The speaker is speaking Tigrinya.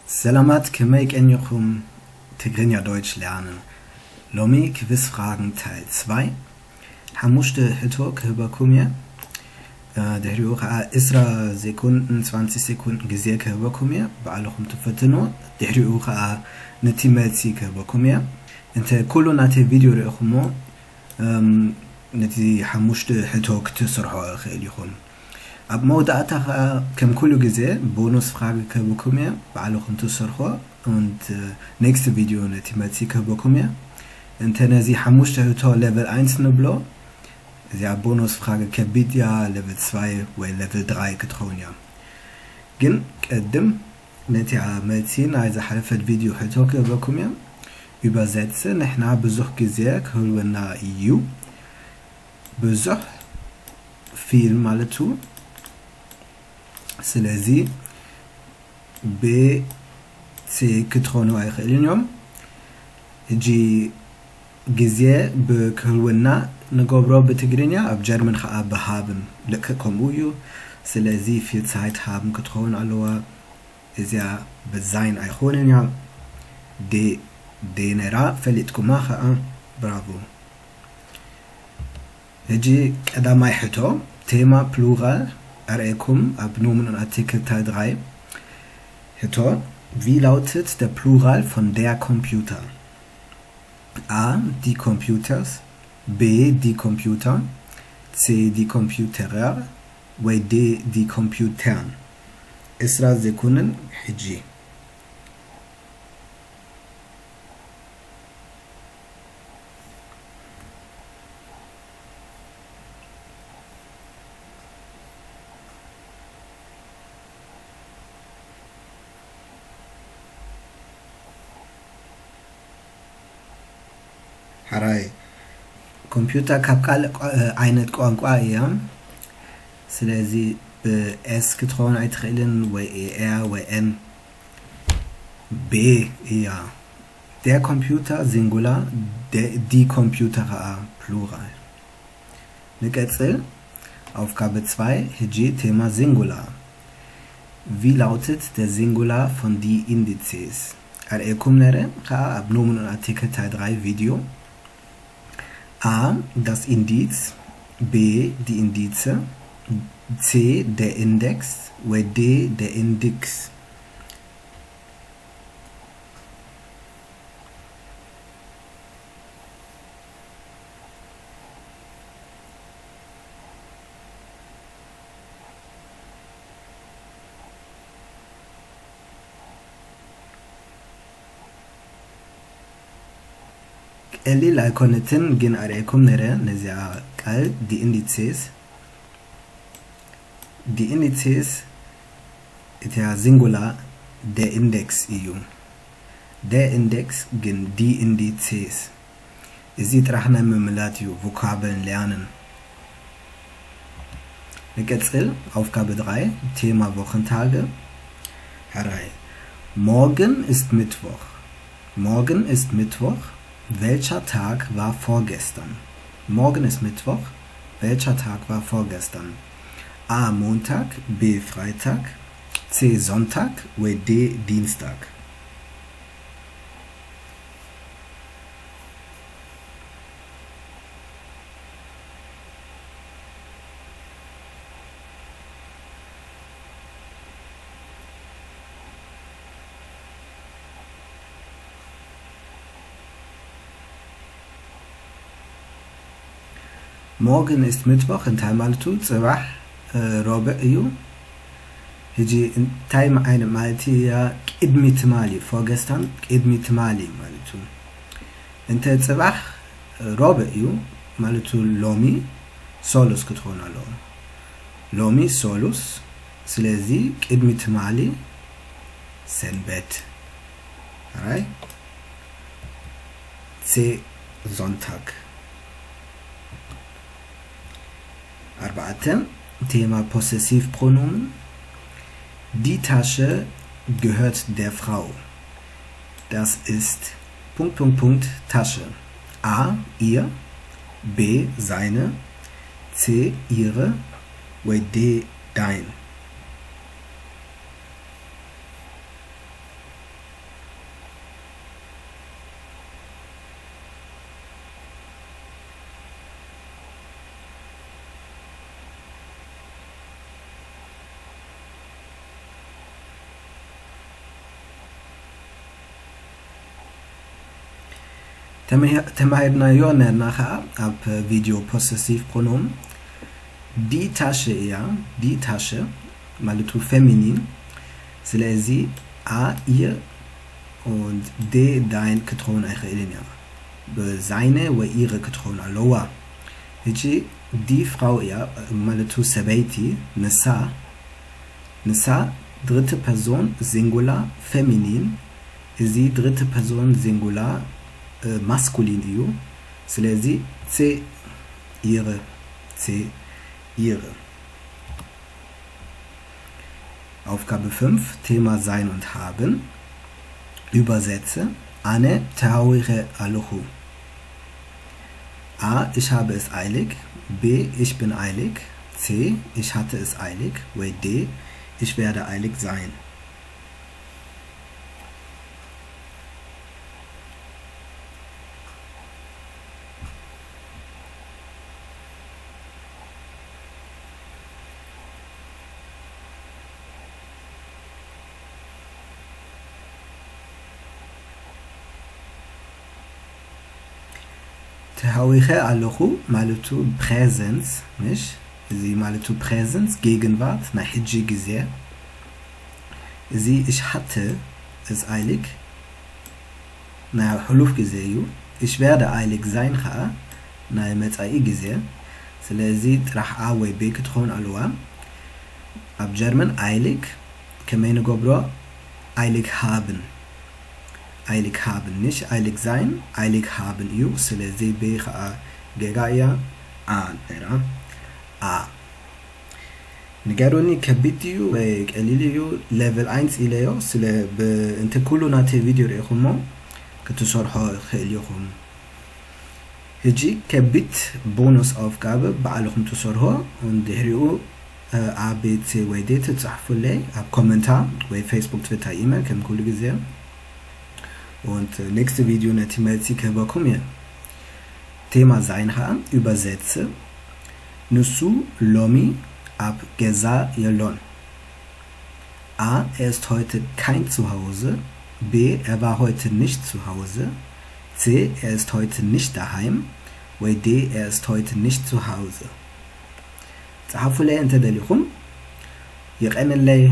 ሰላማት፣ ከመይ ቀኒኹም? ትግርኛ፣ Deutsch lernen። ሎሚ Quizfragen Teil zwei። ሓሙሽተ ሕቶ ክህበኩም እየ። እ፣ ድሕሪኡ ኸዓ ዕስራ ሴኮንድ፣ zwanzig ሴኮንድ ግዜ ክህበኩም እየ። ባዕልኹም ትፈትኑ። ድሕሪኡ ኸዓ ነቲ መልሲ ክህበኩም እየ። እንተ ኩሉ ናተይ ቪድዮ ርኢኹሞ፣ እም፣ ነቲ ሓሙሽተ ሕቶ ክትስርሖ ይኽእል ኢኹም። ኣብ መወዳእታ ኸዓ ከም ኩሉ ግዜ ቦኑስ ፍራግ ክህብኩም እየ፣ ባዕልኹም ትሰርሖ። Und next ቪድዮ ነቲ መልሲ ክህበኩም እየ። እንተ ነዚ ሓሙሽተ ሕቶ ሌቨል ኤንስ ንብሎ፣ እዚኣ ቦኑስ ፍራግ ከቢድ እያ፣ ሌቨል ትሽዓይ ወይ ሌቨል ድራይ ክትኸውን እያ። ግን ቅድም ነቲ መልሲ ናይ ዝሓለፈት ቪድዮ ሕቶ ክህበኩም እየ። Übersetze፣ ንሕና ብዙሕ ግዜ ክህልወና እዩ። ብዙሕ፣ ፊል ማለቱ። ስለዚ ብ፣ ሲ ክትኾኑ ኣይኽእልን እዮም። ሕጂ ግዜ ብክህልውና ንገብሮ ብትግርኛ፣ ኣብ ጀርመን ኸዓ ብሃብን ልክዕ ከምኡ እዩ። ስለዚ ፊል ዛይት ሃብን ክትኸውን ኣለዋ። እዚኣ ብዛይን ኣይኮንን እያ። ዴ፣ ዴ ነራ ፈሊጥኩማ ኸዓ፣ ብራቮ። ሕጂ ቀዳማይ ሕቶ፣ ቴማ ፕሉራል ኣርእየኩም ኣብ ኖምን ኡን ኣርቲክል ታይል ድራይ። ሕቶ፣ Wie lautet der Plural von der Computer? A, die Computers, B, die Computer, C, die Computerer, ወይ D, die Computern? ዕስራ ሴኮንድን ሕጂ። ሕራይ፣ ኮምፒውተር ካብ ካልእ ቋ-፣ ዓይነት ቋንቋ እያ። ስለዚ ብኤስ ክትኸውን ኣይትኽእልን፣ ወይ ኤ ወይ ኤን። ቤ እያ። Der Computer ሲንጉላር፣ ደ-፣ die Computer ኸዓ ፕሉራል። ንቀጽል፣ Aufgabe zwei፣ ሕጂ ቴማ ሲንጉላር። Wie lautet der Singular von die Indizes? ኣርእየኩም ነረ፣ ኸዓ ኣብ ኖምን ኡን ኣርቲክል ታይል ድራይ ቪድዮ። A, das Indiz, B, die Indize, C, der Index, ወይ D, der Indix? ቀሊል ኣይኮነትን፣ ግን ኣርእየኩም ነረ ነዚኣ ቃል፣ die Indizes። Die Indizes፣ እቲኣ ሲንጉላር፣ der Index እዩ። Der Index ግን die Indizes። እዚ ጥራሕ ናይ ምምላጥ እዩ፣ ቮካብልን ሊያንን። ንቀጽል፣ Aufgabe drei፣ ቴማ ቮኸንታገ። ሕራይ፣ Morgen ist Mittwoch. Morgen ist Mittwoch. Welcher Tag war vorgestern? Morgen ist Mittwoch. Welcher Tag war vorgestern? A, Montag, B, Freitag, C, Sonntag ወይ D, Dienstag? Morgen ist Mittwoch እንታይ ማለቱ? ጽባሕ፣ እ፣ ረቡዕ እዩ። ሕጂ እንታይ ዓይነት ማለት እያ? ቅድሚ ትማሊ፣ ፎገስታን ቅድሚ ትማሊ ማለት እዩ። እንተ ጽባሕ፣ እ፣ ረቡዕ እዩ ማለቱ፣ ሎሚ ሶሉስ ክትኾን ኣለዎ። ሎሚ ሶሉስ፣ ስለዚ ቅድሚ ትማሊ ሰንበት። ኣራይ፣ ሴ ዞንታግ። ኣርባዕተ፣ ቴማ ፖሰሲቭ ፕሮኖምን። Die Tasche gehört der Frau. Das ist Punkt, Punkt, Punkt, Tasche. A, ihr, B, seine, C, ihre ወይ D, dein? ተማሂርናዮ ነርና ከዓ ኣብ ቪድዮ ፖሰሲቭ ፕሮኖም። ዲ ታሸ እያ። ዲ ታሸ ማለቱ ፌሚኒን። ስለዚ a, ihr und de, dein ክትኸውን ኣይኽእልን እያ። ብዛይነ ወይ ኢረ ክትኸውን ኣለዋ። እቺ ዲ ፍራው እያ ማለቱ ሰበይቲ። ንሳ ንሳ ድርተ ፐርሶን ሲንጉላር ፌሚኒን። እዚ ድርተ ፐርሶን ሲንጉላር ማስኩሊን እዩ። ስለዚ ሴ ኢረ፣ ሴ ኢረ። Aufgabe fünf, Thema sein und haben. Übersetze. ኣነ ተሃዊኸ ኣለኹ። A, ich habe es eilig. B, ich bin eilig. C, ich hatte es eilig. ወይ D, ich werde eilig sein. ተሃዊኸ ኣለኹ ማለቱ ፕሬዘንስ፣ ምሽ? እዚ ማለቱ ፕሬዘንስ፣ ጌግንቫርት፣ ናይ ሕጂ ግዜ። እዚ ich hatte es eilig ናይ ሕሉፍ ግዜ እዩ። Ich werde eilig sein ከዓ ናይ መጻኢ ግዜ። ስለዚ ጥራሕ a ወይ b ክትኸውን ኣለዋ። ኣብ ጀርመን eilig ከመይ ንገብሮ? Eilig haben። Eilig haben፣ nicht eilig sein፣ eilig haben እዩ። ስለዚ b ከዓ ጌጋ እያ። A ነይራ። A። ንገሩኒ፣ ከቢድ እዩ ወይ ቀሊል እዩ? ሌቨል ኤይት ኢለዮ። ስለ ብ-፣ እንተ ኩሉ ናተይ ቪድዮ ርኢኹሞ ክትሰርሖ ይኽእል ኢኹም። ሕጂ ከቢድ ቦነስ ኣውፍጋበ ባዕልኹም ትሰርሖ። እንድሕሪኡ፣ እ፣ A፣ B፣ C ወይ D ትጽሕፉለይ ኣብ ኮመንታ ወይ ፌስቡክ፣ ትዊተር፣ ኢሜል ከም ኩሉ ግዜ። Und next ቪድዮ ነቲ መልሲ ክህበኩም እየ። Thema sein ከዓ übersetze። ንሱ ሎሚ ኣብ ገዛ የሎን። A, er ist heute kein zu Hause. B, er war heute nicht zu Hause. C, er ist heute nicht daheim. ወይ D, er ist heute nicht zu Hause. ጸሓፉለይ እንተ ደሊኹም። የቐንለይ።